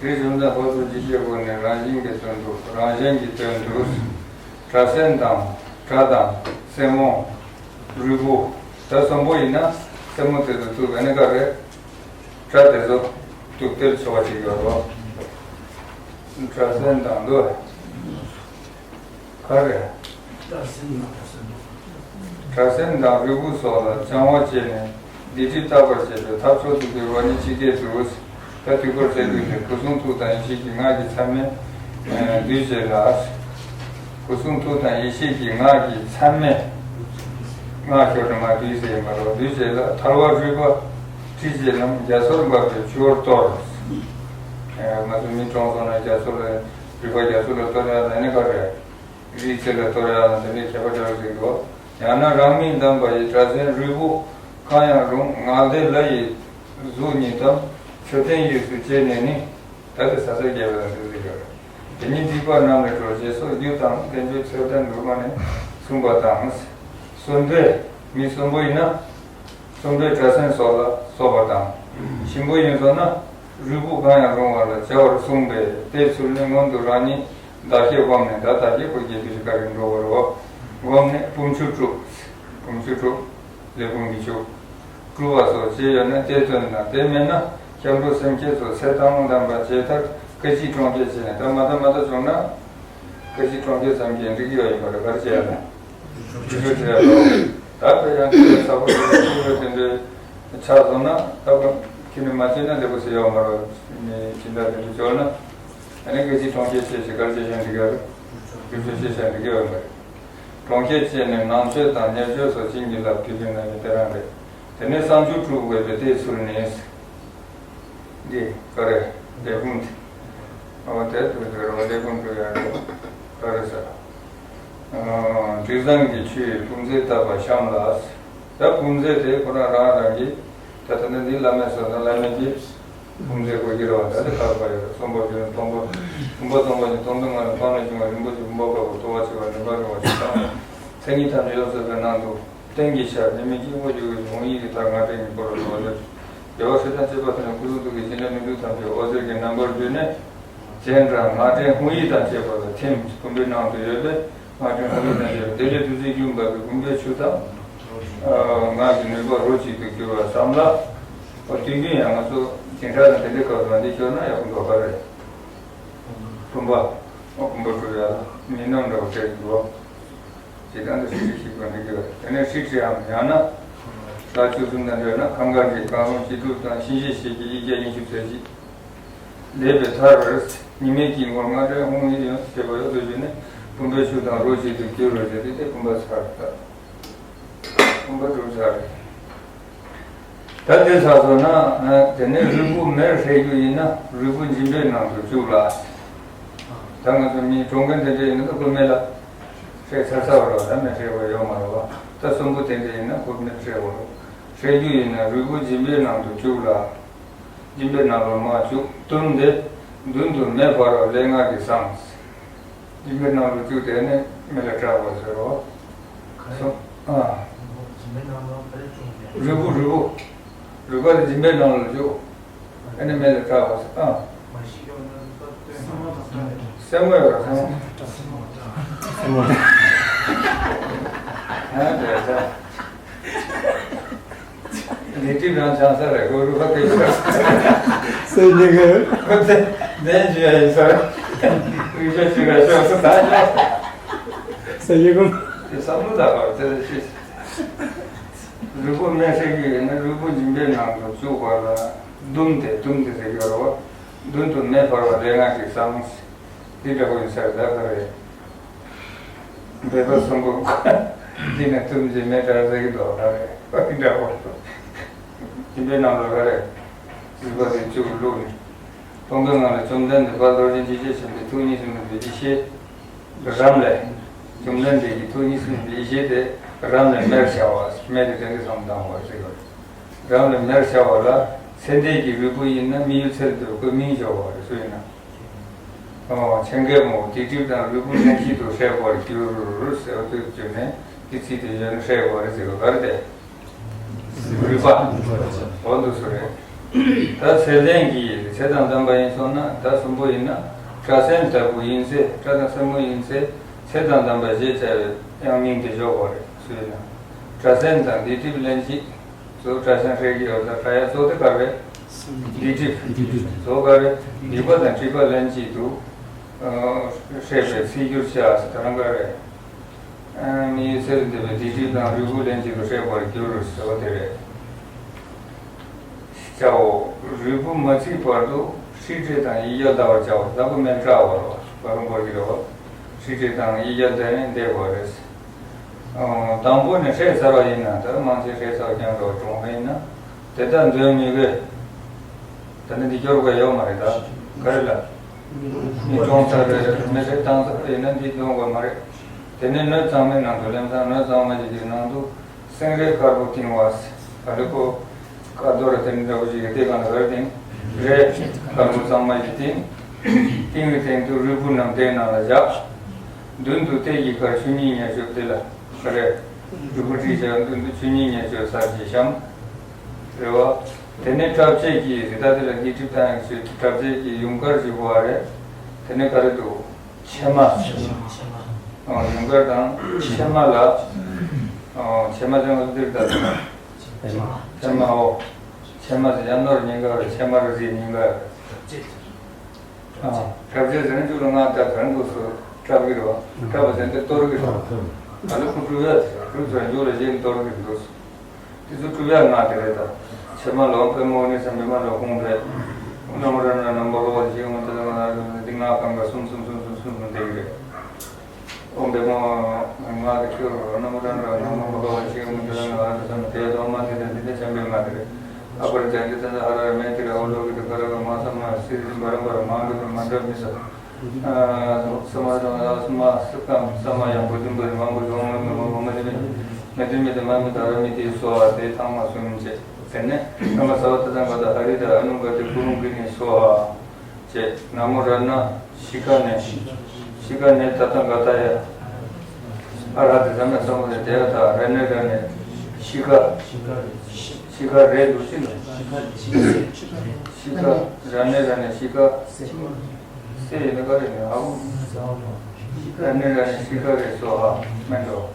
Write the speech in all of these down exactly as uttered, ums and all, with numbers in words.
རིགས་གཞུང་དང་ཕོ་ཚོད་ཅི་བྱེད་དགོས་ནས་རང་བཞིན་གྱི་དོན་དུ་རང་གཞན་གྱི་དོན་དུ། སྐྲ་སེན་དང་སྐྲ་དང་སེན་མོ། རུས་བུ། ད་གསོན་པོ་ཡིན་ན་སེན་མོ་དེ་ཚོ་གཏུབ་ཨ་ནི་ག་རེད། སྐྲ་དེ་ཚོ་གཏུབ་སྟེ་ཆོག་པ་ཅིག་ཡོད་རོ། སྐྲ་སེན་དང་དུ། ག་རེ། སྐྲ་སེན་དང་རུས་བུ་སོགས་ལ་སྦྱང་བ་བྱས་ནས་སྡིག་སྒྲིབ་དག་པར་བྱེད་པའི་ཐབས་མཆོག་ཏུ་གྱུར་པ་ནི་ཇི་སྐད་དུ། ད་དུས་འཁོར་ཚེ་འདུས་ནས་སྐུ་གསུང་ཐུགས་དང་ཡེ་ཤེས་ཀྱི་སྔགས་ཀྱི་མཚམས་མེད་འདུས་བྱས་ལ། སྐུ་གསུང་ཐུགས་དང་ཡེ་ཤེས་ཀྱི་སྔགས་ཀྱི་མཚམས་མེད། སྔགས་ཤོར་ནས་སྔགས་འདུས་ཟེར་ཡིན་པ་རོ། འདུས་བྱས་ལ་ཐལ་བ་རུས་པ་དྲི་ཞིམ་ལམ་རྒྱ་མཚོར་འབབ་པའི་ཆུ་བོར་གཏོར། ང་ཚོ་མི་གྲོངས་སོང་ན་རྒྱ་མཚོ་ལ་རུས་པ་རྒྱ་མཚོ་ལ་གཏོར་ཡ་ལ་ནི་ག་རེ། རིགས་ཚེ་ལ་གཏོར་ཡང་དེ་འདྲའི་ཁྱད་པར་འདྲ་བ་ཞིག་འདུག་ཡང་ན་རང་མིང་གདམས་པ་ཡི་སྐྲ་སེན་རུས་བུ་གང་ཡང་རུང་། ངག་བཟླས་ལ་ཡི་གཟུགས་ཉིད་དམ་མཆོད་རྟེན་དབུས་སུ་བཅས་ནས་ནི། ད་དེ་ས་ས་རྒྱས་པ་དང་འདུག་ཟེར་གྱི་ཡོད་རེད། དེ་ཉིད་སྡིག་པ་རྣམས་ལས་གྲོལ་ཞེས་སོགས་རྒྱུ་དང་བསྟན་བཅོས་མཚན་ལྡན་འབུམ་པ་ནས་གསུངས་པ་དང་། གསོན་པོས་མི་གསོན་པོ་ཡིན་ན། གསོན་པོའི་སྐྲ་སེན་སོགས་ལ་སོགས་པ་དང་། ཞིམ་པོ་ཡིན་སོང་ན། རུས་བུ་གང་ཡང་རུང་བ་ལ་བྱ་བར་གསུངས་པས་དེའི་ཚུལ་ནི་སྔོན་དུ་རང་ཉིད་བདག་བསྐྱེད་བསྒོམས་ནས། ད་བདག་བསྐྱེད་ཁོ་རྒྱས་བསྡུས་ཤིག་ག་རེ་འགྲོ་བར་རོ། བསྒོམས་ནས་བུམ་ཆུ་བཀྲུ། བུམ་ཆུ་བཀྲུ། ལས་བུམ་གྱི་ཆུ། བཀྲུ་བ་སོགས་བྱས་ཡོད་ན་དེའི་དོན་དང་། དེ་མེད་ན་སྐྱབས་འགྲོ་སེམས་བསྐྱེད་སོགས་ཚེ་དང་ལྡན་པ་བྱས་མཐར་སྐད་ཅིག་གྲོང་ཁྱེར་བྱས་ནས། ད་མ་ད་མ་ད་བྱུང་ན་སྐད་ཅིག་གྲོང་ཁྱེར་ཙམ་གྱིས་འགྲིག་གི་ཡོད་ཡིན་པ་རེད། ག་རེ་བྱས་ཡ་ན། ཆུ་ཆུ་བྱས་ཡ་རོ། ད་དཔེ་ཡང་དེ་ས་ཕོ་དེ་ཆུ་ཆུ་དེ་འདྲའི་ཆགས་སོང་ན། ད་ཁོ་ཁྱེད་ནི་མ་བྱས་ན་ལེགས་པོ་ཟེར་ཡོད་མ་རེད། མི་སྦྱིན་བདག་དེ་འདྲ་འབྱོར་ན། ཨ་ནི་སྐད་ཅིག་གྲོང་ཁྱེར་བྱས་ཞེས་ག་རེ་བྱས་ཀྱང་འགྲིག་གི་ཡོད་རེད། ཆུ་ཆུ་བྱས་ཀྱང་འགྲིག་གི་ཡོད་མ་རེད། གྲོང་ཁྱེར་བཅས་ནས་ནང་མཆོད་དང་ཉེར་སྤྱོད་སོགས་བྱིན་གྱིས་བརླབས། དུས་རྒྱུན་ན་ཡང་དེ་རང་རེད། དེ་ནས་གསང་མཆོད་གྲུབ་དགོས་པས་དེའི་ཚུལ་ནི། འདི་ག་རེ། ལས་བུམ་དེ། འོ་དེ་དུ་དུ་རོ་ལས་བུམ་དུ་ཡང་རེད། ག་རེ་ཟེར། དྲི་བཟང་གི་ཆུས་བུམ་རྫས་བཏབ་པ་བཤམས་ལ། ད་བུམ་རྫས་དེ་ཁོ་རང་རང་རང་གི། ད་ད་ནི་འདི་བླ་མའི་སོ་ན་བླ་མའི་གི། བུམ་རྫས་གོ་གི་རེད་བ། ད་དེ་ཁག་པ་ཡོད། གསུམ་པ་བདུན་སྟོང་པ། གསུམ་པ་སྟོང་པ་ནི་སྟོང་དུ་ང་ལ་སྟོང་ནས་བྱུང་བ་རིན་པོ་ཆེ་བུམ་པ་དཀར་པོ་ཐོ་བ་ཆེ་བ་ནི་འབར་རུང་བ་ཞིག་དང་། མཚན་ཉིད་ཐམས་ཅད་ཡོངས་སུ་གསལ་བའི་ནང་དུ་རྟེན་གྱི་ཆར་ཉི་མའི་དཀྱིལ་འཁོར་བསྒྱུར་བའི་ཧཱུྃ་ཡིག་གི་མཐར་སྔགས་ཕྲེང་གཉིས་བསྐོར་བ་ལ། རྒྱལ་བ་སྲས་དང་བཅས་པ་ཐམས་ཅད་སྐུ་གསུང་ཐུགས་ཀྱི་བྱིན་རླབས་མི་འཁྲུགས་ཐམས་ཅད་འོད་ཟེར་གྱི་རྣམ་པར་བསྡུས་ནས། སྤྱན་དྲངས་སྔགས་ཕྲེང་ཧཱུྃ་ཡིག་དང་བཅས་པ་ལ་ཐིམ། བུམ་པའི་ནང་དུ་ཡོད་པའི་སྔགས་ཕྲེང་ཧཱུྃ་ཡིག་དང་བཅས་པ་དེ་ལས་བདུད་རྩིའི་རྒྱུན་འབབ་པའི་བུམ་པའི་ཆུ་དང་། སྔགས་ཀྱི་ནུས་པ་རོ་གཅིག་ཏུ་གྱུར་པ་བསམ་ལ། འོ་དུས་རྒྱུན་ཡང་ང་ཚོ་བྱིན་ཕྲག་དང་དེ་འདྲའི་སྐབས་སུ་འདི་ཤོར་ན་ཡག་པོ་འདུག་ག་རེད། བུམ་པ། འོ་བུམ་པ་གྲུབ་ཡ་ལ་མི་སྣང་འདྲ་བོ་བྱས་འདུག་ཇི་ལྟར་འདི་སྲིད་ཞིག་པ་འདི་དགོས། དེ་ནས་སྲིད་ཁྲིའམ་ཡང་ན། ལྷ་བཅུ་གསུམ་དང་འབྲེལ་ན་གང་ག་འདྲི་གང་རུང་ཅི་སྒྲུབ་དང་གཤིན་རྗེ་གཤེད་ཀྱི་ཡིག་བརྒྱ་ཉི་ཤུ་རྩ་གཅིག་ལས་པའི་མཐར། ཉི་མའི་དཀྱིལ་འཁོར་སྔགས་ཕྲེང་ཧཱུྃ་ཡིག་ཡོད་ཅེས་པ་ཡོད་དོ་བྱས་ནས་བུམ་པའི་ཆུ་དང་རོ་གཅིག་ཏུ་གྱུར་རོ་ཞེས་ཏེ་དེ་བུམ་པ་ཚར་ད། བུམ་པ་གྲུབ་ཚར་རེད། ད་དེ་ཚར་སོང་ན། དེ་ནས་རུས་བུ་མེར་བསྲེག་རྒྱུ་ཡིན་ན་རུས་བུ་འཇིམ་པའི་ནང་དུ་བཅུག་ལ། ད་ང་ཚོ་མི་གྲོངས་མཁན་དེ་འདྲ་ཡིན་ན་ད་ཁོ་མེ་ལ་བསྲེག་ཚར་ཚར་བ་རེད་བ། ད་མེ་བསྲེག་པ་ཡོད་མ་རེད་བ། ད་གསོན་པོ་དེ་འདྲ་ཡིན་ན་ཁོ་མེ་བསྲེག་པ་རེད། བསྲེག་རྒྱུ་ཡིན་ན་རུས་བུ་འཇིམ་པའི་ནང་དུ་བཅུག་ལ། འཇིམ་པའི་ནང་ལ་མར་བཅུག་བཏུམས་ཏེ། མདུན་དུ་མེ་འབར་བ་ལས་སྔགས་ཀྱིས་བསངས། འཇིམ་པའི་ནང་ལ་བཅུག་དེ་ནས་མེ་ལ་བསྲེག་པ་ཟེར་རོ། ག་རེ། སོ། ཨ། འཇིམ་པའི་ནང་ལ་ག་རེ་བཅུག་ནས། རུས་བུ་རུས་བུ། རུས་པ་དེ་འཇིམ་པའི་ནང་ལ་བཅུག་ཨ་ནི་མེ་ལ་བསྲེག་པ་ཟེར། ཨ། མ་ཤི་ཀྱང་ན་རུས་པ་བཏོན། སེན་མོ་ཡོད་ར་སེན་མོ། སེན་མོ། ཨ་དེ་ད། ལས་སྒྲིབ་རང་བྱང་ས་རེད། ཁོ་རུས་པ་སྐད་ཆ། སེ་ཉི་གི། ཁོ་དེ་བདེན་བྱེད་ཡ་ཡིན་ས་རེད། རུས་པ་ཅིག་ལ་ཤོག་སུ་ད་ཤོག་སེ་ཉི་གི། དེ་བསམ་བློ་ད་བར་དེ་ཤེས། རུས་པ་མེ་བསྲེག་རྒྱུ་ཡིན་ན་རུས་བུ་འཇིམ་པའི་ནང་དུ་བཅུག་པ་ལ་བཏུམས་ཏེ། བཏུམས་ཏེ་ཟེར་གྱི་ཡོད་རེད་བ། མདུན་དུ་མེ་འབར་བ་ལས་སྔགས་ཀྱིས་བསངས། འདི་འདྲ་པོ་ཡིན་ས་རེད་ད་ག་རེད། འབད་པ་གསུམ་པོ་འདི་ནས་བཏུམས་རྗེས་མེ་དྲར་ཟེར་གྱི་འདུག་ད་རེད། འདི་འདྲ་པོ། འཇིམ་པའི་ནང་ལ་ག་རེ། རུས་པ་དེ་བཅུག་བླུགས་ནས། སྟོང་པའི་ངང་ལས་བཅོམ་ལྡན་འདས་དཔལ་རྡོ་རྗེ་འཇིགས་བྱེད་ཆེན་པོའི་ཐུགས་གཉིས་སུ་མེད་པའི་ཡེ་ཤེས་རམ་ལས། བཅོམ་ལྡན་འདས་ཀྱི་ཐུགས་གཉིས་སུ་མེད་པའི་ཡེ་ཤེས་དེ་རམ་ལས་མེར་ཤར་བ། མེ་དེ་དེ་འདྲ་བསམ་བཏང་བ་ཟེར་བ། རམ་ལས་མེར་ཤར་བ་ལ་ཚེ་འདས་ཀྱི་རུས་བུ་ཡིན་ན་མི་ཡུལ་ཚེ་ལ་འདོད་ཁོའི་མིང་འབྱོར་བ་རེད། སུ་ཡིན་ན། ཨོ་ཆེན་གེ་མོ་སྡིག་སྒྲིབ་དང་རུས་བུ་ལྷན་ཅིག་ཏུ་བསྲེགས་པར་གྱུར་ཟེར་བ་དུས་བརྗོད་ནས་འདི་ཚིག་དེ་བརྗོད་ནས་བསྲེགས་པ་རེད་ཟེར་བ་ག་རེ་དེ། རུས་པ། འོ་འདུག་སེ་རེད། ད་ཚད་ལྡན་གྱི་ཚད་དང་ལྡན་པ་ཡིན་སོང་ན། ད་གསུམ་པོ་ཡིན་ན་སྐྲ་སེན་ལྟ་བུ་ཡིན་ཚེ། སྐྲ་དང་སེན་མོ་ཡིན་ཚེ། ཚད་དང་ལྡན་པ་ཞེས་བྱ་བའི་ཡང་མིང་དེ་འཇོག་དགོས་རེད། སུ་ཡིན་ན། སྐྲ་སེན་དང་སྡིག་སྒྲིབ་ལན་གཅིག་གཙོ་བོ་སྐྲ་སེན་ཧྲེ་གི་ཡོད། ད་སྐྲ་ཡ་གཙོ་དེ་ག་རེད། སྡིག་སྒྲིབ། སྡིག་སྒྲིབ་གཙོ་བོ་ག་རེད། སྡིག་པ་དང་སྒྲིབ་པ་ལན་གཅིག་ཏུ་ཨ་ཧྲེ་བའི་ཚིག་སྒྱུར་བྱ་ཟེར། ད་རང་ག་རེད། ཨ་མི་ཡི་ཚེ་རུ་འདོད་པའི་སྡིག་སྒྲིབ་དང་རུས་བུ་ལན་གཅིག་ཏུ་ཧྲེ་བར་འགྱུར་ཟེར་བ་དེ་རེད། བྱའོ། རུས་བུ་མ་ཚིག་བར་དུ་ཧྲིལ་བྲེ་དང་ཡིག་བརྒྱ་བཟླ་བར་བྱའོ། ད་ཁོ་མེ་བཀྲ་བ་རོ། བ་རུང་བོར་གྱི་རོ། ཧྲིལ་བྲེ་དང་ཡིག་བརྒྱ་བཟླས་ནས་བསྡད་དགོས་རེད། ཨོ། དང་པོ་ནས་ཧྲེ་ཚར་བ་ཡིན་ན། ད་མང་ཆེ་ཧྲེ་ཚར་བ་རྐྱང་འགྲོ་གྲོང་བ་ཡིན་ན། དེ་ལྟར་འདོད་མི་དགོས། ད་ནི་འདི་སྐྱོར་དགོས་ཡོད་མ་རེད། ད་ག་རེ་ལ། མི་གྲོངས་ཚར་རེད། མི་ཧྲེ་བཏང་ཚར་ཡིན་ན་འདི་འདོན་དགོས་མ་རེད། དེ་ནས་སྣོད་གཙང་མའི་ནང་དུ་ལེན་དང་། སྣོད་གཙང་མ་ཞིག་གི་ནང་དུ་སེང་རས་དཀར་པོ་བཏིང་བ། ཨ་ལེ་ཁོ་ཀ་རྡོ་ར་དེ་འདྲ་བོ་ཞིག་གི་དེ་གང་ལ་གར་བཏིང་། རས་དཀར་པོ་གཙང་མ་ཞིག་བཏིང་། བཏིང་བའི་སྟེང་དུ་རུས་བུ་རྣམས་དེའི་ནང་ལ་བཞག་མདུན་དུ་ཏེ་གི་ཁར་ཆུ་གཉིས་ཉེར་སྤྱོད། དེ་ལ་ག་རེ། རུས་བུ་བྲིས་བཞག་མདུན་དུ་ཆུ་གཉིས་ཉེར་སྤྱོད་ཟེར་གྱི་བཤམས། རེད་བ། དེ་ནས་སྐྲ་བཅད་ཀྱི་རི་དྭགས་དེ་ལ་སྡིག་སྒྲིབ་དང་ཡང་ཞུ། སྐྲ་བཅད་ཀྱི་ཡུངས་ཀར་ཞུ་བ་རེད། དེ་ནས་ག་རེ་འདུག་ཕྱེ་མ། ཕྱེ་མ། ཨོ། ཡུངས་ཀར་དང་ཕྱེ་མ་ལ། ཨོ། ཕྱེ་མ་ཟེར་བ་འདིར་ད། ཕྱེ་མ། ཕྱེ་མ། ཨོ། ཕྱེ་མ་ཟེར་ཡང་ནོར་ཉིན་དཀར་རེད། ཕྱེ་མ་རེད་ཟེར་ཉིན་དཀར་རེད། ཨ། སྐྲ་བཅད་ཟེར་ན་མཇུག་ལ་ང་ད་གང་དུ་སུ་སྐྲབ་ཀྱི་རེད་བ། སྐྲབ་པ་ཟེར་ན་དེ་གཏོར་གྱི་རེད་བ། ཨ་ལེ་ཁོ་སྐྲུ་ཡ་ཟེར། སྐྲུ་ཚོ་མཇུག་ལ་གཞན་གཏོར་གྱི་འདུག་དེ་ཚོ་སྤྲུལ་པའི་སྔགས་དེ་རེད་ད། ཕྱེ་མ་ལོ་པདྨོ་ནི་སམ་བི་མ་ལོ་ཧཱུྃ་ཕཊ། ཨོཾ་ན་མོ་རཏྣ་ནམ་བྷ་ག་ཝ་ཏི་ཤི་ཁ་མུ་ཏ་ལ་ན་ར་ཏི་སྔགས་གང་ག་གསུམ་གསུམ་གསུམ་གསུམ་གསུམ་བཟླས་ཀྱི་རེད། ཨོཾ་བི་མོ་སྔགས་ཀྱི་ཆོས་རོ་ན་མོ་རཏྣ་ར་ན་མོ་བྷ་ག་ཝ་ཏི་ཤི་ཁ་མུ་ཏ་ལ་ན་ར་ཏི་སམ་དེ་ཡ་དོ་མ་དེ་དེ་དེ་ཆེན་པོའི་སྔགས་དེ་རེད། ཨ་པ་ར་ཛྙཱ་ཏི་ཙ་ན་ཧ་ར་ར་མེ་ཏི་ར་ཨོ་ལོ་ཀི་ཏ་ཀ་ར་ཀ་མ་ས་མ་སི་རི་འབར་འབར་མ་འབི་མ་འདྲ་མི་ས། ས་མ་ར་ས་མ་སི་ཀམ་ས་མ་ཡང་བུ་དུམ་བུ་རི་མ་བུ་ཡོང་མ་མ་མ་མ་དི་མི་མ་དི་མི་དི་མ་མི་ད་ར་མི་དི་སྭཱ་ཧཱ། དེ་ཚང་མ་གསུམ་བྱས། དེ་ནས་ཨ་མ་ས་བ་ཏ་ཚང་ག་ད་ཧ་རི་ད་ཨ་ནུ་ག་དི་ཀུ་རུ་གི་ནི་སྭཱ་ཧཱ་བྱས། ན་མོ་རཏྣ་ཤི་ཁ་ནས། ཤི་ཁ་ནས་ད་ཐང་ག་ད་ཡ། ཨ་ར་དི་ས་མ་ས་མ་དི་དེ་ཡ་ད་ར་ནེ་ར་ནེ་ཤི་ཁ། ཤི་ཁ་རེད་འདུག་ཅི་ནོ། ཤི་ཁ་ར་ནེ་ར་ནེ་ཤི་ཁ། སེ་ཡིན་ན་ག་རེ་ནི་ཨ་འོ། ཀ་ནི་ར་ནི་ཤི་ཀ་རེ་སྭཱ་ཧཱ་མེན་ཏོ།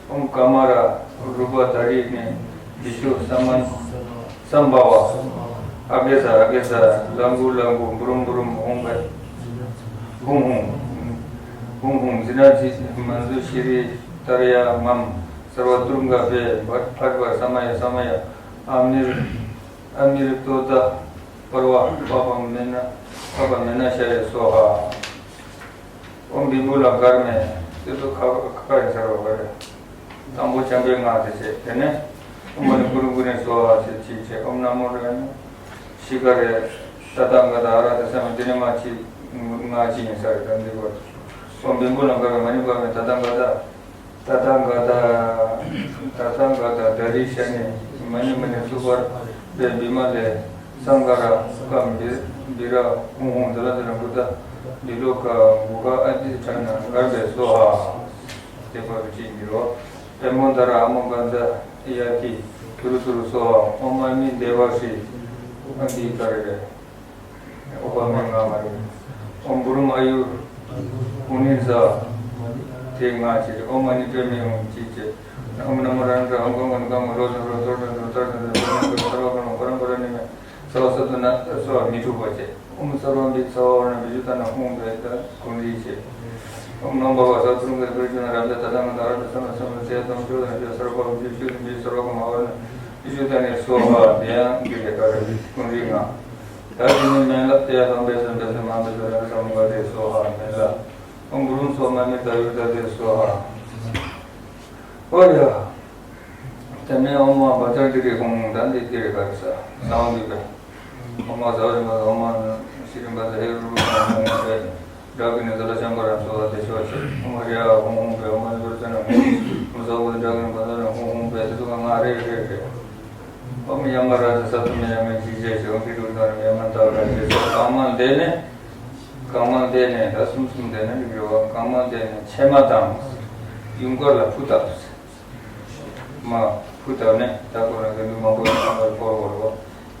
ཨོཾ་ཀ་མ་ར་རུ་པ་དྷ་རི་ནི་བི་ཤུ་ས་མན་སམ་བྷ་ཝ། ཨ་གེ་ས་ཨ་གེ་ས་ལ་གུ་ལ་གུ་བུ་རུམ་བུ་རུམ་ཧཱུྃ་ཕཊ། ཧཱུྃ་ཧཱུྃ། ཧཱུྃ་ཧཱུྃ། ཛི་ན་ཛི་མ་ཛུ་ཤྲཱི་ཏཱ་ར་ཡ་མཾ། སརྦ་དུརྒ་བྷེ་བྷཊ་བྷཊ་བྷ་ས་མ་ཡ་ས་མ་ཡ། ཨ་མི་རི་ཨ་མི་རི་ཏོ་ཏ་པར་བ་པ་པ་མེ་ན་པ་པ་མེ་ན་ཤ་ཡེ་སྭཱ་ཧཱ། ཨོཾ་བི་པུ་ལ་གར་མེ། དེ་ཚོ་ཁ་ཁ་ཁ་ཡིན་ཚར་བ་རེད། དང་པོ་བྱམས་པའི་སྔགས་དེ་བྱས། དེ་ནས་ཨོཾ་མ་ཎི་གུ་རུ་གུ་རུ་སྭཱ་ཧཱ་ཟེར་གཅིག་བྱས། ཨོཾ་ན་མོ་ར་ནི་ཤི་ཀ་རེ་ཏ་ཏ་ག་ད་ཨ་ར་ཏི་ས་མ་དེ་ནས་མ་གཅིག་སྔགས་གཅིག་ཡིན་ས་རེད། ད་འདི་བར་ཨོཾ་བི་པུ་ལ་གར་མེ་མ་ཎི་གར་མེ་ཏ་ཏ་ག་ད། ཏ་ཐཱ་ག་ཏ། ཏ་ཐཱ་ག་ཏ་དྷ་རི་ཤ་ནི་མ་ཎི་མ་ཎི་སུ་པར་བེ་བི་མ་ལེ་སཾ་ག་ར་ཀམ་བི་བི་ར་ཧཱུྃ་ཧཱུྃ་ཏ་ལ་ཏ་ལ་བུ་ཏ་བི་ལོ་ཀ་གུ་ཀ་ཨ་དྷི་ཥྛ་གརྦྷེ་སྭཱ་ཧཱ། དེ་བར་དུ་གཅིག་འགྱུར་རོ། པདྨོ་དྷ་ར་ཨ་མོ་གྷན་ཛ་ཡ་ཏི་ཏུ་རུ་ཏུ་རུ་སྭཱ་ཧཱ། ཨོཾ་ཨ་མི་དེ་བ་ཤྲཱི་ཨ་དྷི་ཀ་རེ་རེ། ཨོཾ་བྷ་མི་ང་མ་རེ། ཨོཾ་བུ་རུམ་ཨ་ཡུར་ཨུ་ནི་ཛ། དེ་ལྔ་བྱས། ཨོཾ་ཨ་ནི་པདྨེ་ཧཱུྃ་གཅིག་བྱས། ཨོཾ་ན་མོ་རཏྣ་ར་ཨོཾ་གང་གང་གང་གང་རོ་ཏན་རོ་ཏོ་ཏན་རོ་ཏར་ཏན་རོ་ཏན་རོ་སརྦ་ཀརྨ་པ་རམ་པ་ར་ནི་མེ་ས་བ་ས་ཏུ་ན་སྭཱ་ཧཱ་མི་འཁྲུགས་པ་བྱས། ཨོཾ་སརྦ་བི་ས་བ་ཝ་ར་ན་བི་ཤུ་ཏ་ན་ཧཱུྃ་ཕཊ་ཀུན་རིག་བྱས། ཨོཾ་ནམ་བྷ་ག་ས་ཏུ་རུ་ཀ་པི་ར་ཅུ་ན་རབ་ཏ་ཏ་ཐ་མ་ད་ར་ཏ་ས་མ་ས་མ་ཏ་ཡ་དམ་ཆོས་དང་ཆོས་སརྦ་བི་ཤུ་བི་སརྦ་ཀརྨ་པ་ར་ན་བི་ཤུ་ཏ་ནི་སྭཱ་ཧཱ། དེ་ཡང་འདི་ལས་ཀ་རེ་ཀུན་རིག་ལྔ། ད་དེ་ནི་མེ་ལ་དེ་ཡ་དམ་པའི་སེམས་དཔའ་སེམས་མ་དཔའི་སོ་ར་ས་མུ་ག་དེ་སྭཱ་ཧཱ་མེ་ལ། ཨོཾ་བུ་རུམ་སྭཱ་མ་མི་ཏ་ཡུར་ཏ་དེ་སྭཱ་ཧཱ། ཨོ་ཡ། དེ་ནས་ཨོཾ་ཨ་བཛྲ་ཏི་རེ་ཧཱུྃ་ཧཱུྃ་ད་འདི་ཏི་རེ་ག་རེ་ས་སང་འདི་པས། ཨོཾ་ཨ་ཟ་རི་མ་ཨོཾ་ཨ་ཤྲི་རི་མ་ཟ་ཧེ་རུ་ཧཱུྃ་ཧཱུྃ་པས། བཛྲ་གི་ནི་ཛ་ལ་ཤམ་བྷ་ར་སྭཱ་ཧཱ་དེ་ཤོ་ཆེ། ཨོཾ་ཨ་རི་ཡ་ཧཱུྃ་ཧཱུྃ་པས། ཨོཾ་ཨ་རི་བར་ཙ་ན་ཧཱུྃ་ཧཱུྃ་ས་བ་བཛྲ་གི་ནི་བཛྲ་ན་ཧཱུྃ་ཧཱུྃ་པས། དེ་ཚོ་ག་ང་རེ་རེ་རེ། ཨོཾ་ཡ་མ་ར་ཛ་ས་ཏུ་མེ་ཡ་མེ་ཅི་ཇེ་ཤི་ཨོཾ་ཀི་ཏུ་ཏ་ནི་མེ་མ་ཏ་ག་ཇེ་སོ། གང་མང་བཟླས་ནས། གང་མང་བཟླས་ནས་ད་གསུམ་གསུམ་བཟླས་ན་འགྲིག་གི་རེད་བ། གང་མང་བཟླས་ནས་ཕྱེ་མ་དང་ཡུངས་ཀར་ལ་ཕུ་བཏབ། མ་ཕུ་བཏབ་ནས་ད་ཁོ་ན་དགེ་འདུན་མང་པོ་ཡང་བསྐོར་བར་བ།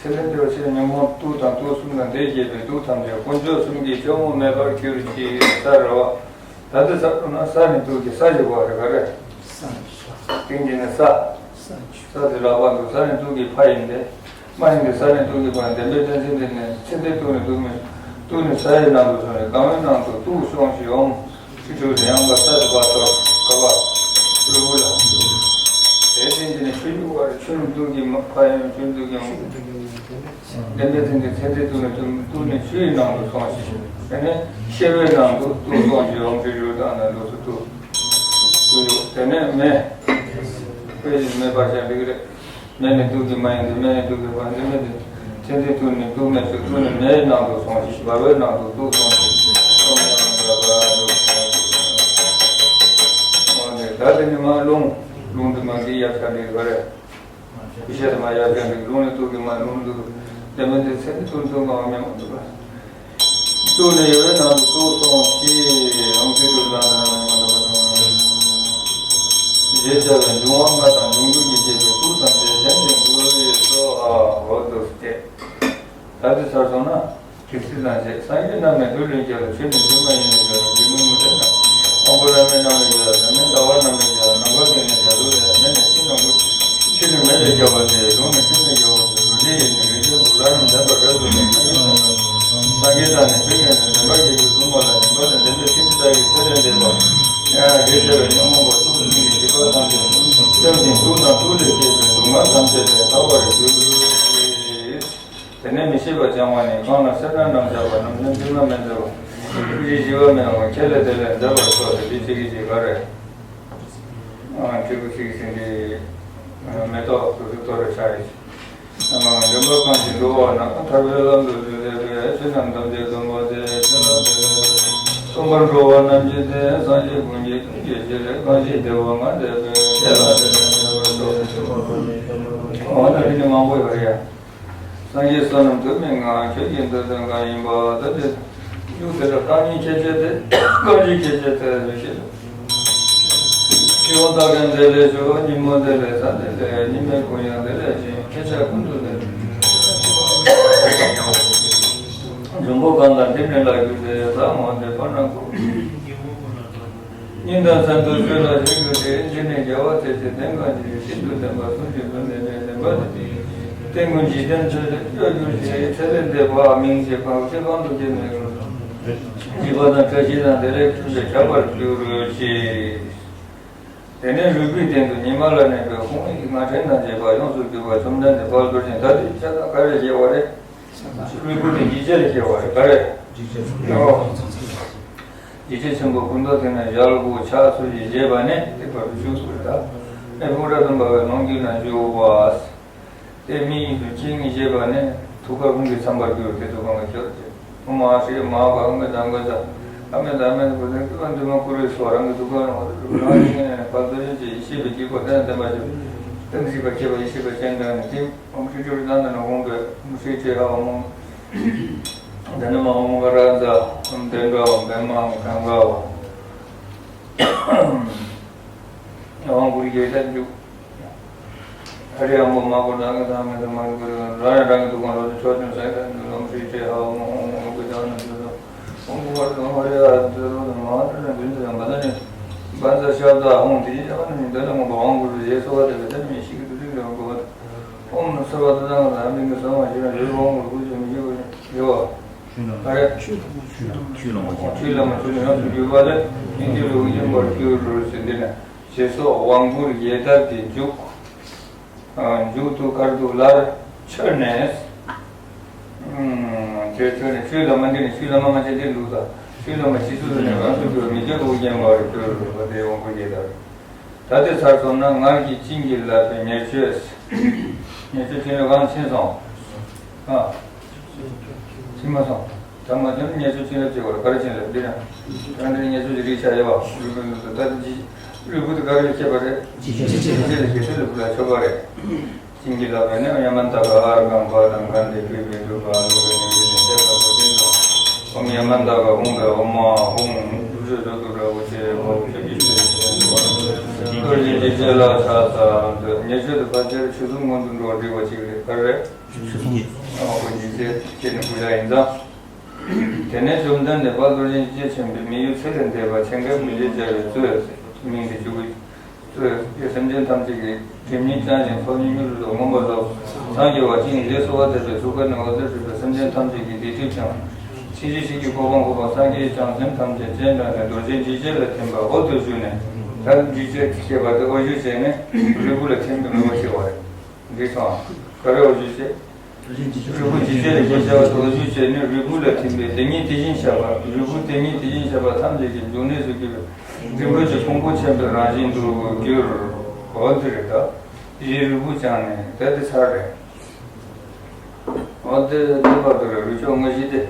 ཚེ་ལས་འདས་པ་ཕྱིར་ཉོན་མོངས་དུག་དང་དུག་གསུམ་དང་དེས་བསྐྱེད་པའི་དུག་ཐམས་ཅད་དཀོན་མཆོག་གསུམ་གྱི་སྐྱོར་མོ་མེད་པར་གྱུར་ཅིག་ས་རེད་བ། ད་ལྟ་ས་རུ་ན་ས་ནི་དུག་གི་ས་ཞིག་བ་རེད་ག་རེ། ཏིང་འདི་ནི་ས། ས་དེ་ལག་པ་འདུག་ས་ནི་དུག་གི་ཕ་ཡིན་ཏེ། མ་ཡིན་ཏེ་ས་ནི་དུག་གི་ཕ་ཡིན་ཏེ་འདས་པའི་གཏན་ཚིགས་འདི་ནི་ཚེ་འདིའི་དུག་ནི་དུག་མེད། དུག་ནི་སའི་ནང་དུ་སོང་ནས་གང་བའི་ནང་དུ་དུག་སོང་ཞིག་འོང་། ཆུ་ཆུ་དེ་ཡང་བ་ས་དུ་བ་ཐོར་ཀ་བ་ཀླུ་བུ་ལ། དེ་ཏིང་འདི་ནི་ཆུ་ཡུག་བ་རེད། ཆུ་ནི་དུག་གི་ཕ་ཡིན། ཆུ་དུག་གི་འོང་། འདི་འདྲའི་ཚེ་འདི་ཚེ་འདི་དུ་ནི་དུ་དུ་ནི་ཆུའི་ནང་དུ་སོང་ཞིང་། དེ་ནས་ཤེལ་བའི་ནང་དུ་དུ་སོང་ཞིང་འོང་ཞིང་ཡུལ་དང་ནི་ལུགས་སུ་དུ། དུ་ཡོད། དེ་ནས་མེ། དཔེ་བཞིན་མེ་འབར་ཞིང་འདི་རེད། མེ་ནི་དུག་གི་མ་ཡིན་ཏེ་མེ་ནི་དུག་གི་མ་ཡིན་ཏེ་མེ་ནི་ཚེ་འདི་དུ་ནི་དུ་མེ་ཆུ་དུ་ནི་མེའི་ནང་དུ་སོང་ཞིང་འབར་བའི་ནང་དུ་དུ་སོང་ཞིང་སོང་ཡང་འདྲ་བ་འདུག་ད་དེ་ནི་མ་རླུང་རླུང་དུ་མ་འདི་ཡག་ཤ་འདི་ག་རེད། ཤེས་དུ་མ་ཡར་བྱས་འདུག་རླུང་ནི་དུག་གི་མ་རླུང་དུག་དེ་མིན་དེ་ཚེ་ནི་དུག་དུག་མ་མེད་མ་འདུག་པ། དུག་ནི་ཡོད་པའི་ནང་དུ་དུག་སོང་ཞེས་ལོངས་སྤྱོད་དུ་ལ་ན་མ་འདུག་པ་དང་། ཞེས་བྱ་བའི་འབྱུང་བ་ལྔ་དང་འབྱུང་འགྱུར་གྱི་རྗེས་སུ་དུག་དང་དེ་གཞན་གྱི་མགོ་བོའི་སོ་ཨ་འོ་དུ་སྟེ། ད་དེ་ཚར་སོང་ན། དེ་ཚེ་ན་ཞེས་སངས་རྒྱས་རྣམས་ནི་ལུས་ལེན་རྒྱལ་ལ་ཆོས་ནི་འདུས་མ་ཡིན་ལས་རྒྱལ་ལ་འདུས་མིན་མི་འདྲ་ན། དབང་པོ་བླ་མེད་རྣམས་ལས་རྒྱལ་ལ་བླ་མེད་ཟླ་བ་རྣམས་ལས་རྒྱལ་ལ་ནམ་མཁའ་ལྡན་ནི་རྒྱ་མཚོ་ལས་མེ་ནི་ཆུ་ནང་ཁུ་ཆུ་ནི་མེ་ལས་རྒྱལ་བ་སྟེ་རླུང་ནི་ཆུ་ནས་རྒྱལ་བ་སྟེ་རུ་ལས་ཡིན་ནི་རི་ལས་འབུར་ལ་རྣམས་ལྡན་པ་རབ་ཏུ་ལེགས་ན་ཡོད་ན། སངས་རྒྱས་དང་ནི་ཆོས་ཀྱང་ནི་བདེན་པར་རྒྱལ་གྱིས་གསུངས་པ་ལ་ཉན་པ་ལ་འདི་འདྲ་ཤིན་ཏུ་དག་གི་ཚེ་ལས་འདས་པ། ཡང་རྒྱལ་བྱ་བའི་ཉོན་མོངས་པ་གསུམ་གྱི་སྒྲིབ་པ་ཐམས་ཅད་བཅོམ་ཞིང་དུག་དང་དུག་ལས་སྐྱེས་པའི་སྡུག་བསྔལ་ཐམས་ཅད་ལས་ཐར་བར་འགྱུར། དེ་ནས་མི་ཤེས་པ་སྦྱང་བ་ནི། གང་ལ་སེར་སྣ་རྣམས་སྦྱར་བ། རྣམ་སྨིན་མཆིལ་མ་མེ་མཛད་པ། སྐུ་བཞི་ཞི་བ་མེད་པ། ཁྱེད་ལས་དེ་ལས་འདས་པར་ཤོག་ཟེར་འདི་གཅིག་གིས་གཅིག་ག་རེ། ཨ་ཁྲི་གུ་གཅིག་གིས་གཅིག་འདི་མེ་ཏོག་ཏུ་ཏུ་ཏོ་རེ་ཆགས་ཡིན། འདྲེན་པ་གང་ཞིག་འགྲོ་བ་ན། ཐར་པའི་ལམ་དུ་བདུད་འདེད་པའི། ཆོས་རྣམས་ཐམས་ཅད་སྟོན་པ་དེ། ཆོས་རྣམས་ཐམས་ཅད་སྟོན་པར་འགྲོ་བ་རྣམས་ཀྱི་སྟེང་། སངས་རྒྱས་ཀུན་གྱི་སྟོན་གྱི་ཕྱིར། གང་ཞིག་བདེ་བ་ལྔ་འདོད་པས། དེ་ལ་དེ་ལས་འདས་པར་ཤོག་འོ་ན་འདི་ནི་མང་པོ་ཡོད་རེད་ཡ། སངས་རྒྱས་བསོད་ནམས་འདུས་མི་ལྔ། ཆོས་ཀྱི་མདོ་དོན་གང་ཡིན་པ། ད་དེ་མཇུག་དེ་ལ་རྐང་གཉིས་ཁྱད་ཆོས་དེ་རྐང་གཅིག་ཁྱད་ཆོས་དེ་ལ་ཞེས། སྤྱི་བོ་ལྟ་མཁན་བདེ་ལེགས་ཤོག་ཉིན་མོ་བདེ་ལེགས་གཟའ་བདེ་ལེགས་ཉི་མའི་གུང་ཡང་བདེ་ལེགས་ཤིང་ཁྱེད་ཅག་ཀུན་ཏུ་བདེ་ལེགས། འབྱུང་པོ་གང་དང་འདི་ནི་ལ་རྒྱུ་དེ་ལ་མོ་དེ་པ་ན་ཀུ། སྙིང་དང་གསན་དུ་ཆོས་ལ་ཞུགས་རྒྱུ་དེ། འདི་ནི་རྒྱལ་བ་སྲས་ཀྱི་བསྟན་གང་ཞིག་ཤིན་ཏུ་བརྟན་པ་གསུང་གཅིག་ཏུ་ནན་ཏན་བདེན་པ་དེ། བསྟན་ཀུན་འཇིག་རྟེན་ཚུལ་དུ་སྐྱོ་གྱུར་ཅིག་ཚེ་ལས་འདས་པ་མིང་ཞེས་གང་ཚེ་གང་དུ་སྐྱེ་མེད་ཀུན། འཇིགས་པ་དང་བཀྲ་ཤིས་དང་བདེ་ལེགས་ཀུན་ཏུ་ཁྱབ་པར་གྱུར་ཅིག་དེ་ནས་རུས་པའི་སྟེང་དུ་ཉི་མ་ལ་གནས་པའི་ཧཱུྃ་ཡིག་སྔགས་ཕྲེང་དང་བཅས་པ་ཡོངས་སུ་གྱུར་པ་བཅོམ་ལྡན་འདས་དཔལ་རྡོ་རྗེ་ད་དེ་ཆ་ལ་ག་རེ་བྱེད་པ་རེད། ལུས་པོ་དེ་འཇིགས་བྱེད་ལ་སྐྱེ་བ་རེད། ག་རེ། འཇིགས་བྱེད། ཨོ། འཇིགས་བྱེད་ཆེན་པོ་སྐུ་མདོག་མཐིང་ནག་ཞལ་དགུ་ཕྱག་ཚོས་ཀྱི་བཞེས་པ་ནི་དེ་བར་དུ་བཞུགས་པར་གདའ། ཨེ་ཕུང་རབ་ཏུ་འབར་བའི་ལོངས་སྐུའི་ནང་བཞུགས་པ། དེ་མིའི་དུ་ཅིང་བཞེས་པ་ནི་ཐུགས་ཀར་ཧཱུྃ་གི་ཚན་པར་གྱུར་དེ་ཚོ་གང་ག་ཁྱོད་ཀྱི་ཨོཾ་ཨཱཿ་ཧྲཱིཿ་མ་ག་ཧཱུྃ་གི་དང་ག་ས་ཨ་མེ་ད་མེ་ད་བུ་ཟེར་ཀི་བ་འདི་མ་ཀུ་རེ་སོ་རང་གི་ཐུགས་ཀར་ཧཱུྃ་རང་གི་ནས་ཕར་ཚུར་ཡིན་གྱི་ཡེ་ཤེས་པའི་དཀྱིལ་འཁོར་དེ་ལ་བརྟེན་པ་ཞིག་ཏིང་འཛིན་པ་ཁྱད་པར་ཡེ་ཤེས་པ་ཅན་དང་ནི་ཏིང་། ཨོཾ་ཧྲཱིཿ་ཅོ་རི་དྷ་ན་ན་ཧཱུྃ་བྷཻ། ཨོཾ་ཧྲཱིཿ་ཅེ་ཧ་ཨོཾ་ཨོཾ། དྷ་ན་མ་ཧཱུྃ་ག་ར་ཛ། ཨོཾ་དན་གྲ་ཨོཾ་པདྨ་ཨོཾ་གངྒཱ་ཨོཾ། ཨོཾ་གུ་རུ་ཡེ་ད་འཇུག་ཧ་རི་ཨམ་བོ་མ་གོ་ཌ་ག་དྷ་མེ་ད་མ་གུ་རུ་ར་ཡ་རང་གི་དུ་ཁང་རོ་ཏི་ཆོ་ཅུན་སའི་ད་འཇུག་ཨོཾ་ཧྲཱིཿ་ཅེ་ཧ་ཨོཾ་ཨོཾ་ཨོཾ་གུ་ད་ན་འཇུག་ཨོཾ་གུ་ཝར་ཏུ་ཧ་རི་ཨ་ཏུ་རོ་ཏུ་མ་ཧ་ཏུ་ན་འཇུག་ཏུ་ཡང་བ་ད་ནི་བ་ཛ་ཤ་ད་ཧཱུྃ་དེ་ཡ་ནི་མི་འདོད་ན་མ་གོ་ཨོཾ་གུ་རུ་ཡེ་སོ་བ་ད་ག་ད་ནི་མི་ཤི་གི་ཏུ་ཏུ་ཡང་གོ་བ། ཨོཾ་སརྦ་དྷ་ན་ན་མི་ངི་ས་མ་ཤི་ན་ཡོད་ཨོཾ་གུ་རུ་ཀུ་ཅི་མི་ཤི་གོ་ཡོད་བ། ཆུ་ལ་མ་ཆུ་ལ་མ་ཆུ་ལ་མ་ཆུ་ལ་མ་ཆུ་ལ་ཡོངས་སུ་གྱུར་པ་ལས་སྙིང་རྗེ་ལུ་གུ་ཡིན་པར་གྱུར་ཟེར་འདི་ནས་ཞེས་སོགས་དབང་བསྐུར་ཡེ་ད་དེ་མཇུག་མཇུག་ཏུ་དཀར་དུ་ལར་ཆོད་ནས། ཆོད་ཆོད་ནས་ཆུ་ལ་མ་འདི་ནས་ཆུ་ལ་མ་མ་ཆེ་འདི་ལུགས་དང་ཆུ་ལ་མ་ཆེ་ཚུལ་དུ་ནས་རང་སོ་གྱུར་མི་བསྐྱོད་ལུ་གུ་ཡིན་པར་གྱུར་པ་དེ་དབང་བསྐུར་ཡེ་ད། ད་དེ་ཚར་སོང་ན་སྔར་གྱི་བྱིན་གྱིས་བརླབས་པའི་ཉེར་སྤྱོད། ཉེར་སྤྱོད་ཕྱིན་ལས་གང་ཕྱིན་སོང་། ཨ། ཕྱིན་མ་སོང་། ད་མ་ཐོན་ཉེར་སྤྱོད་ཕྱིན་ལས་བྱེད་པར་ག་རེ་ཕྱིན་ལས་འདི་ན། ད་འདི་ཉེར་སྤྱོད་ཀྱི་རིགས་ཆ་ཡོད་པ། ལུས་པོའི་ནང་དུ་ད་འདི་ལུས་པོ་དེ་ག་རེ་ལས་སྐྱེས་པ་རེད། འཇིགས་བྱེད་ལས་སྐྱེས་ཏེ་ལུས་པོ་ལ་ཆོད་པ་རེད། བྱིན་གྱིས་བརླབས་པས་ནི་ཡ་མ་ཏ་ག་ཨརྒྷཾ་བྷ་དང་ག་འདི་ཕུད་པའི་སྒྲུབ་པ་ལུགས་ཀྱི་ནི་ཡོད་ནི་དེ་ལ་གོ་དོན་དང་། ཨོཾ་ཡ་མ་ཏ་ག་ཧཱུྃ་བྷེ་ཨོཾ་མ་ཧཱུྃ། སྒྲུབ་མཆོད་མཆོག་ཏུ་བསྒྲལ་བའི་ཕྱིར་ཧཱུྃ་ཆོས་ཀྱི་ཆོས་ཀྱི་རྟེན་དུ་བ། རྡོ་རྗེ་འཇིགས་བྱེད་ལ་ཕྱག་འཚལ་ལོ། ཉེར་སྤྱོད་དུ་ཕལ་ཆེར་ཆོས་གསུམ་སྔོན་དུ་འགྲོ་བ་འགྲིག་པ་ཅིག་རེད། ག་རེ་རེད། ཆོས་གསུམ་གྱི་ དབང་པོ་ཉིད་ཅེས་བསྐྱེད་ནས་བསྐུལ་ལ་ཡིན་ཙང་། དེ་ནས་བཅོམ་ལྡན་འདས་དཔལ་རྡོ་རྗེ་འཇིགས་བྱེད་ཆེན་པོས་མི་ཡུལ་ཚུལ་ལས་འདས་པ་ཆེན་ཁའི་གུར་ཁྱད་བྱ་བའི་གཙོས་མིང་དེ་བཅུ་དགུ་གཙོས་ཀྱི་སེམས་ཅན་ཐམས་ཅད་ཀྱི་སྒྲིབ་གཉིས་བྱང་ཞིང་ཚོགས་གཉིས་མྱུར་དུ་ངོམས་པར་ཤོག་སངས་རྒྱས་པ་ཅི་ཡིན་རྗེས་སུ་བ་དད་པས་ཐུགས་ཀ་ནས་འོད་ཟེར་འཕྲོས་པས་སེམས་ཅན་ཐམས་ཅད་ཀྱི་སྡིག་སྒྲིབ་བྱང་། ཕྱིན་ཅི་ཕྱིར་གྱི་གོ་འཕང་འགོད་པ་སངས་རྒྱས་བྱང་སེམས་ཐམས་ཅད་སྤྱན་དྲངས་ནས་རྡོ་རྗེ་འཇིགས་བྱེད་ལ་ཐིམ་པ་འོ་དོ་བཅུག་ནས། ད་འཇིགས་བྱེད་ཅེས་པ་དེ་འོ་བཅུག་བྱས་ནས་རིལ་བུ་ལ་ཐིམ་པའི་ངོ་བོ་ཞིག་བ་རེད། འགྲིག་སོང་། ག་རེ་འོ་བཅུག་བྱེད། རིལ་བུ་འཇིགས་བྱེད་ལ་ཞེས་བྱ་བ་དོ་བཅུག་བྱས་ནས་རིལ་བུ་ལ་ཐིམ་པས་དེ་ཉིད་དེ་བཞིན་གཤེགས་པ་རིལ་བུ་དེ་ཉིད་དེ་བཞིན་གཤེགས་པ་ཐམས་ཅད་ཀྱི་འབྱུང་གནས་སུ་གྱུར་པའི་རིན་པོ་ཆེ་ཕུང་པོ་ཆེན་པོའི་རང་བཞིན་དུ་གྱུར། འོ་འདི་རེད་ད། དེ་བཞིན་རིལ་བུ་བྱང་ནས་ད་དེ་ཚར་རེད། འོ་དེ་དེ་བར་དུ་རེད་རུ་ཆོག་དངོས་གཞི་དེ།